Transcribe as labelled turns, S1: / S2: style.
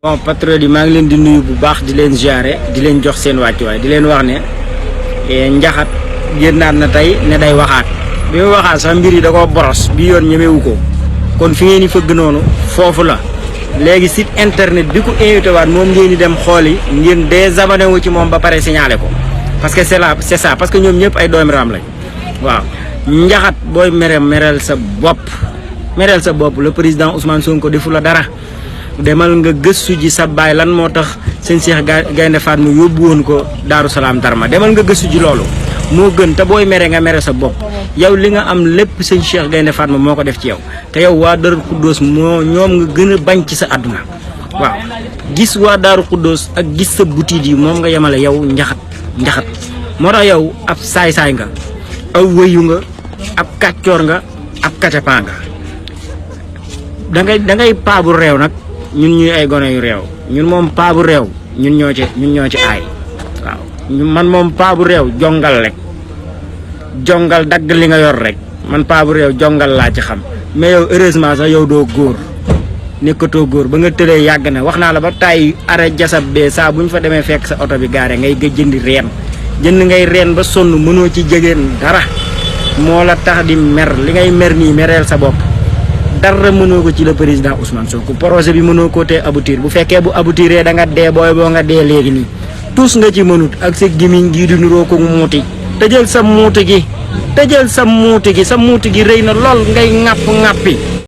S1: bon patriote yi maa ngi leen di nuyu bu baax di leen ziaré di leen jox seen wàccuwaay di leen wax ne njaxat génnaat na tey ne day waxaat bi mu waxaat sax mbir yi da koo boros bi yoon ñemewu ko kon fi ngeen di fëgg noonu foofu la léegi site internet bi ko invité waat moom ngeen di dem xooli ngeen désabonné wu ci moom ba pare signalé ko parce que c'est ça parce que ñoom ñëpp ay doomi raam lañ waaw njaxat booy mereel sa bopp le président Ousmane Sonko defu la dara demal nga gëstu ji sa baay lan moo tax seen Cheikh Gaynde Fatma yóbbu woon ko Daaru Salaam Darma demal nga gëstu ji loolu moo gën te booy mere nga mere sa bopp yow li nga am lépp seen Cheikh Gaynde Fatma moo ko def ci yow te yow waa Daaru Xuddoos moo ñoom nga gën a bañ ci sa àdduna waaw gis waa Daaru Xuddoos ak gis sa butiit yi moom nga yemale yow njaxat moo tax yow ab saay-saay nga aw wëyu nga ab kàccoor nga ab kacapaa nga da ngay paabu réew nag ñun ñuy ay gone yu réew ñun moom paabu réew ñun ñoo ci aay waaw man moom paabu réew jongal rek jongal dagg li nga yor rek man paabu réew jongal laa ci xam mais yow heureusement sax yow doo góor nekkatoo góor ba nga tëlee yàgg na wax naa la ba tàyyi arrêt jasab bee saa bu ñu fa demee fekk sa oto bi gaare ngay gëj jëndi jënd ngay reen ba sonn mënoo ci jegeen dara moo la tax di mer li ngay mer nii mereel sa bopp dara mënoo ko ci le président Ousmane Sonko projet bi mënoo ko tee aboutir bu fekkee bu aboutiree da nga dee booy boo nga dee léegi nii tous nga ci mënut ak sa gimiñ gii di nuroo ko muuti tëjal sa muuti gi sa muuti gi rëy na lool ngay ŋàpp ŋàppi